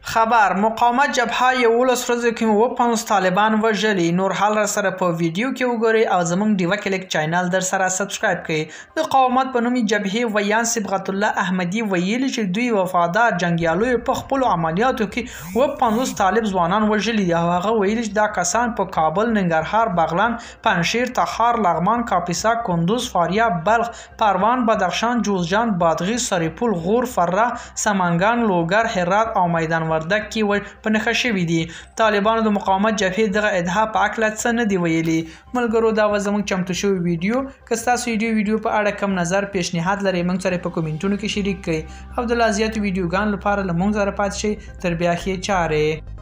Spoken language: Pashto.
خبر: مقاومت جبهه 11 ورځو کې 57 طالبان وژلي. نور حال را سره په ویډیو کې وګورئ او زمونږ ډیوه کلیک چینل در سره سبسکرایب کړئ. د مقاومت په نوم جبهې ویاند صبغت الله احمدي ویلي چې دوی وفادار جنګیالیو په خپلو عملیاتو کې 57 طالب ځوانان وژلي دي، او هغه ویلي چې دا کسان په کابل، ننګرهار، بغلان، پنجشیر، تخار، لغمان، کاپیسا، کندوز، فاریاب، بلخ، پروان، بدخشان، جوزجان، بادغیس، سرپل، غور، فراه، سمنګان، لوګر، هرات او میدان وردګ کې په نښه شوي دي. طالبانو د مقاومت جبهې دغه ادعا په هکله څه نه دي ویلي. ملګرو، دا وه زموږ چمتو شوې ویډیو. که ستاسو د دې ویډیو په اړه کوم نظر پیشنهاد لرئ، موږ سره په کومنټونو کې شریک کړئ او د لا زیاتو ویډیوګانو لپاره له موږ سره پاتې شئ. تر بیا ښې چارې.